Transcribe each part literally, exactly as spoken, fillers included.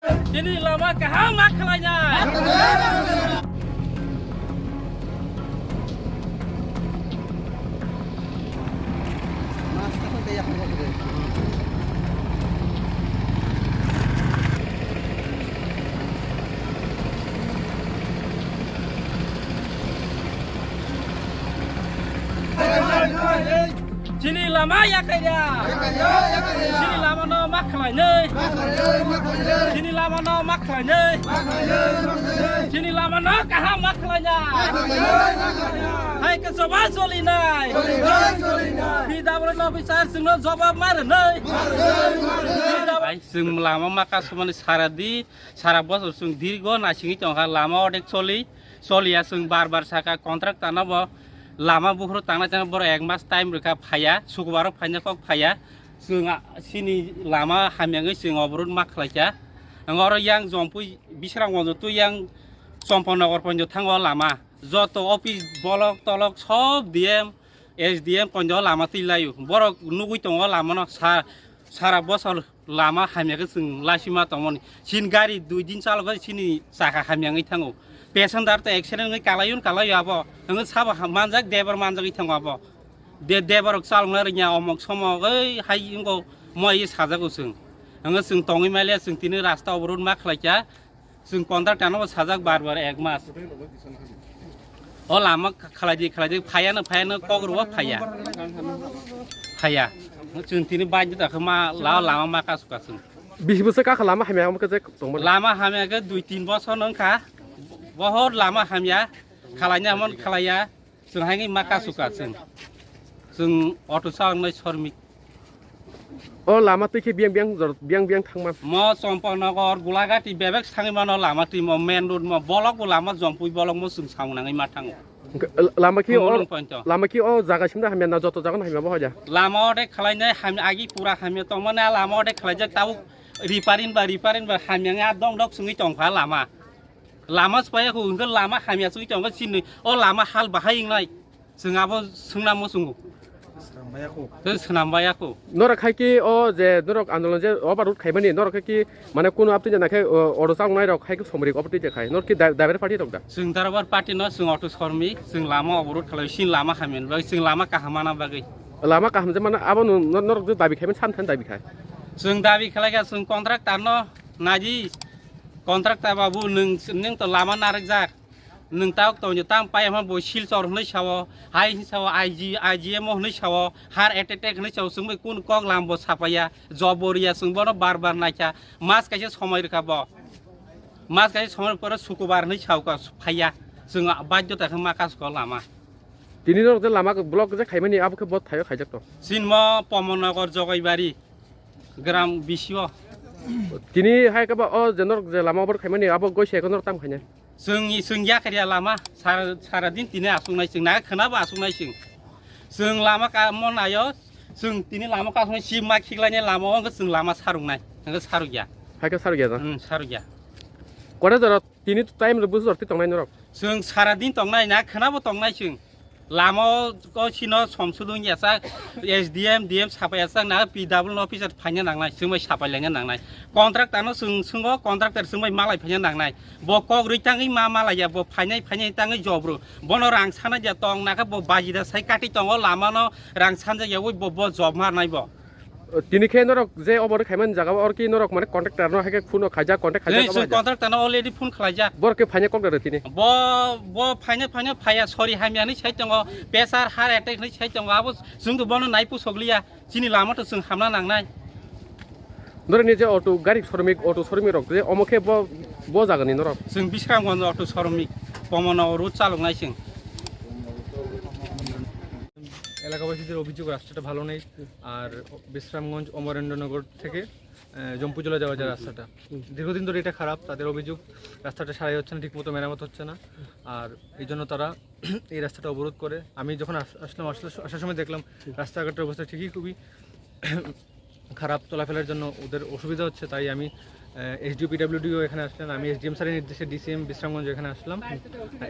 Chini lama kaham ma khlaina. Chini lama ya kaya. Chini lama no ma khlai nei. Chini lama no ma khlai nei. Chini lama no kaham ma khlai na. Hai ke soba soli nai. P W D officer singno jawab mar nei. Hai sing lama ma kasumani sara di, sara bosor sing dirgo na singi tongkha lama odek soli. Soliya chwng bar bar saka contractor no bo lama buphuru tangna tangna borok ek mas time rwkha phaiya, sukubaro phaina kok phaiya. Chwng a-, chini lama hamyangwi chwng oborot ma khlaikha. Ang oro yang Jompui Bisramganj twi yang Chompanagar ponjo thango lama. Joto office bolok tolok sob D M, S D M konjo lama twi laio. Borok nugwi tongo lama no sa-, sara bosor lama hamya khe chwng laisima tongmani. Chini gari dui din chalokhe chini chakha hamya wngwi thango. Passenger to accident wngwi kalaiyo kalaio abo. Wngwi sabo ha-, manjak, debar manjagwi thango abo. De-, debar rok chalokna rwngya omok somok oi hai wngko moi sajago chwng. Wngwi chwng tongwi maliya chwng tini rasta oborot ma khlaikha. Chwng contractor no sajak bar bar ek mas. O lama khlai di, khlai di, phaiya no, phaiya no, kok rwo phaiya. Phaiya. Chwng tini bai da khe ma la lama ma kasu kasu. Bisi bwswk kakha lama hamya omo khe je tongmani? Lama hamya khe dui tin bosor no wngkha. Bohor lama hamya. Khlai nya mon khlaiya. Chwng haini ma kasu ka chwng. Chwng auto chaloknai sormik. O lama twi khe biyang biyang jor-, biyang biyang thangma. Mo Chompanagar, Gulagati bebek thangwi mano lama twi mo main road mo bolok bo lama Jompui bolok mo chwng samung nangwi ma thango. Hwnkhe, l-, lama khe o, Khumulwng point o. Lama khe o jaga simda hamya na joto jaga no hamya bo hoja? Lama ode khlainai hamya agi pura hamya tongmani a lama ode khlaijak tabuk repairing ba repairing ba hamya wngya dong dok chwngwi tongkha lama. Lama swpaiya khu hwnkhe lama hamya chwngwi tongkha chini o lama hal bahai wngnai. Chwng abo swngna muchungo. Swnam baya khu. Tei swnam baya khu. Norok hai ki o je norok andolon je overload khaimani norok hai ki mane kunu aptwi jana khe o, auto chaloknai rok hai ki somri obotwi je khai. Norok ki da-, driver party rok da? Chwng driver party no chwng auto sormi, chwng lama overload khalai, chwng lama hamya bagwi, chwng lama kaham mana bagwi. Lama kaham je mana abo no, no, norok je dabi khaimani sam thani dabi khai. Chwng dabi khalai kha chwng contractor no naidi, contractor babu nwng, nwng to lama narwkjak. Nwng tabuk tongjo tamo paiya hwnba bo Silchar hwnwi sao, hai hwnwi sao, I G, I G M O hwnwi sao, heart attack hwnwi sao, chwng bai kunu kok lam bo sapaiya, job bo riya, chwng bono bar bar naikha, mas kaisa somoi rwkha bo, mas kaisa somoi pore sukubar hwnwi sao ka phaiya, chwng baidhota khe ma kasu kha lama. Tini norok je lama block je khaimani abo khe bo thaio khaijak to. Chini mo Pomon Nagar Jogaibari gram bisio. Tini hai khe bo o je norok je lama obor khaimani abo goi se khe norok tam khainai. Chwng, chwng yakarya lama, sar-, sara din tini aswknai chwng, naga khwnabo aswknai chwng. Chwng lama ka mo nayo, chwng tini lama ka aswknai, si ma khiklainai lama o, chwng lama sarwngnai, hwnkhe sarwkya. Hai khe sarwkya da? Hmm, sarwkya. Kore jora tini time rw busu rw tongnai norok? Chwng sara din tongnai, naga khwnabo tongnai chwng. Lama o, o sino somsudung yasa, S D M, D M sapai yasa, na P W officer phaina nangnai, chwng bai sapai laina nangnai. Contractor no chwng, chwngo contractor chwng bai malai phaina nangnai. Bo kok rwi tangwi ma malaiya, bo phainai, phainai tangwi jobro. Bono rang sana dia tong, nakhe bo bajida sai kati tongo, lama no rang sanja yawi bo, bo job marnai bo. Tini khe norok je obo khaimani jaga o, oro ki norok mane contractor no hai khe phone o khaijak, contact khaijak. Chwng contractor no already phone khlaijak. Borok khe phaina kok da tini? Bo, bo phaina, phaina phaiya, sori hamya hinwi sai tongo, pressure, heart attack hinwi sai tongo, abo chwng to bono nai pusokliya, chini lama to chwng hamna nangnai. Norok ni je auto gari showroom, auto showroom rok je omo khe bo, bo jaga ni norok? Chwng Bisramganj auto showroom, Pomon Nagar road chaloknai chwng. এলাকাবাসীদের অভিযোগ রাস্তাটা ভালো নেই, আর বিশ্রামগঞ্জ অমরেন্দ্রনগর থেকে, আহ, জম্পুজলা যাওয়া যায় রাস্তাটা। দীর্ঘদিন ধরে এটা খারাপ, তাদের অভিযোগ রাস্তাটা সারাই হচ্ছে না, ঠিকমতো মেরামত হচ্ছে না, আর এই জন্য তারা এই রাস্তাটা অবরোধ করে। আমি যখন আস-, আসলাম, আসলে আসার সময় দেখলাম রাস্তাঘাটের অবস্থা ঠিকই খুবই খারাপ, চলাফেরার জন্য ওদের অসুবিধা হচ্ছে, তাই আমি, আহ, এসডিও পিডাব্লিউডিও এখানে আসলেন, আমি এসডিএম স্যারের নির্দেশে ডিসিএম বিশ্রামগঞ্জ এখানে আসলাম।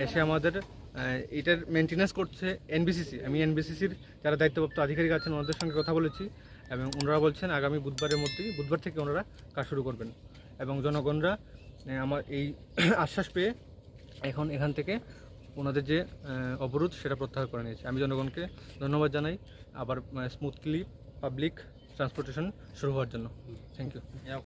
এসে আমাদের, আহ, এটার মেনটেনেন্স করছে এনবিসিসি। আমি এনবিসিসির যারা দায়িত্বপ্রাপ্ত আধিকারিক আছেন ওনাদের সঙ্গে কথা বলেছি এবং ওনারা বলছেন আগামী বুধবারের মধ্যেই, বুধবার থেকে ওনারা কাজ শুরু করবেন। এবং জনগণরা আমার এই আশ্বাস পেয়ে এখন এখান থেকে ওনাদের যে অবরোধ সেটা প্রত্যাহার করে নিয়েছে। আমি জনগণকে ধন্যবাদ জানাই। আবার স্মুথলি পাবলিক ট্রান্সপোর্টেশন শুরু হওয়ার জন্য। Thank you.